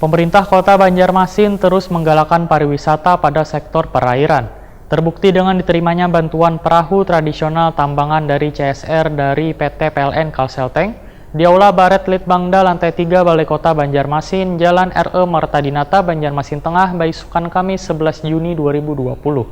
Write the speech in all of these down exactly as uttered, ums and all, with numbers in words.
Pemerintah Kota Banjarmasin terus menggalakkan pariwisata pada sektor perairan. Terbukti dengan diterimanya bantuan perahu tradisional tambangan dari C S R dari P T P L N Kalselteng, di Aula Baret Litbangda lantai tiga Balai Kota Banjarmasin, Jalan R E Marta Dinata, Banjarmasin Tengah, baisukan Kamis sebelas Juni dua ribu dua puluh.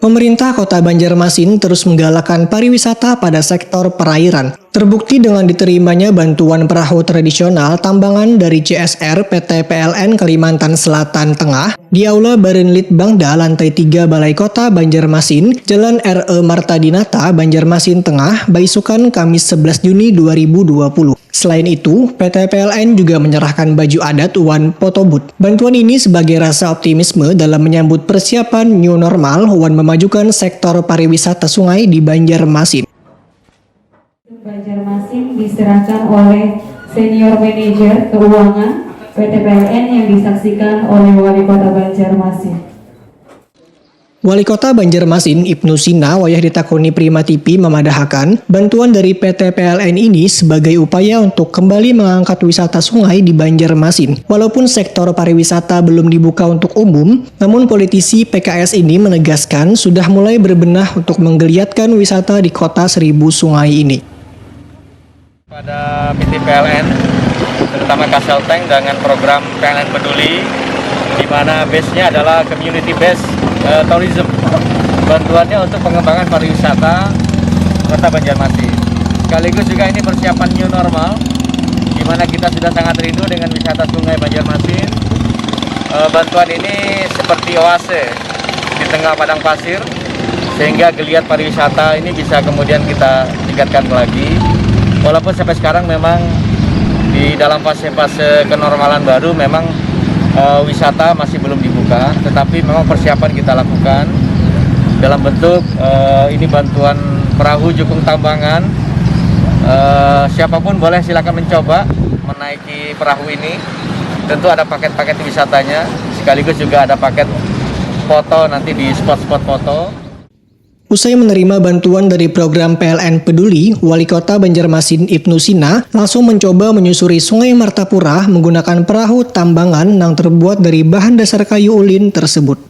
Pemerintah Kota Banjarmasin terus menggalakkan pariwisata pada sektor perairan. Terbukti dengan diterimanya bantuan perahu tradisional tambangan dari C S R P T P L N Kalimantan Selatan Tengah di Aula Barenlitbangda lantai tiga Balai Kota Banjarmasin, Jalan R E Marta Dinata, Banjarmasin Tengah, baisukan Kamis sebelas Juni dua ribu dua puluh. Selain itu, P T P L N juga menyerahkan baju adat wan potobut. Bantuan ini sebagai rasa optimisme dalam menyambut persiapan new normal wan memajukan sektor pariwisata sungai di Banjarmasin. Banjarmasin diserahkan oleh Senior Manager Keuangan P T P L N yang disaksikan oleh Wali Kota Banjarmasin. Wali Kota Banjarmasin Ibnu Sina wayah ditakuni Prima T V mamadahakan, bantuan dari P T P L N ini sebagai upaya untuk kembali mengangkat wisata sungai di Banjarmasin. Walaupun sektor pariwisata belum dibuka untuk umum, namun politisi P K S ini menegaskan sudah mulai berbenah untuk menggeliatkan wisata di kota seribu sungai ini. Pada P T P L N, terutama Kalselteng dengan program P L N Peduli, di mana base-nya adalah community based uh, tourism. Bantuannya untuk pengembangan pariwisata Kota Banjarmasin. Sekaligus juga ini persiapan new normal, di mana kita sudah sangat rindu dengan wisata Sungai Banjarmasin. Uh, bantuan ini seperti oase di tengah padang pasir, sehingga geliat pariwisata ini bisa kemudian kita tingkatkan lagi. Walaupun sampai sekarang memang di dalam fase-fase kenormalan baru memang uh, wisata masih belum dibuka, tetapi memang persiapan kita lakukan dalam bentuk uh, ini bantuan perahu jukung tambangan. Uh, siapapun boleh silakan mencoba menaiki perahu ini. Tentu ada paket-paket wisatanya, sekaligus juga ada paket foto nanti di spot-spot foto. Usai menerima bantuan dari program P L N Peduli, Wali Kota Banjarmasin Ibnu Sina langsung mencoba menyusuri Sungai Martapura menggunakan perahu tambangan yang terbuat dari bahan dasar kayu ulin tersebut.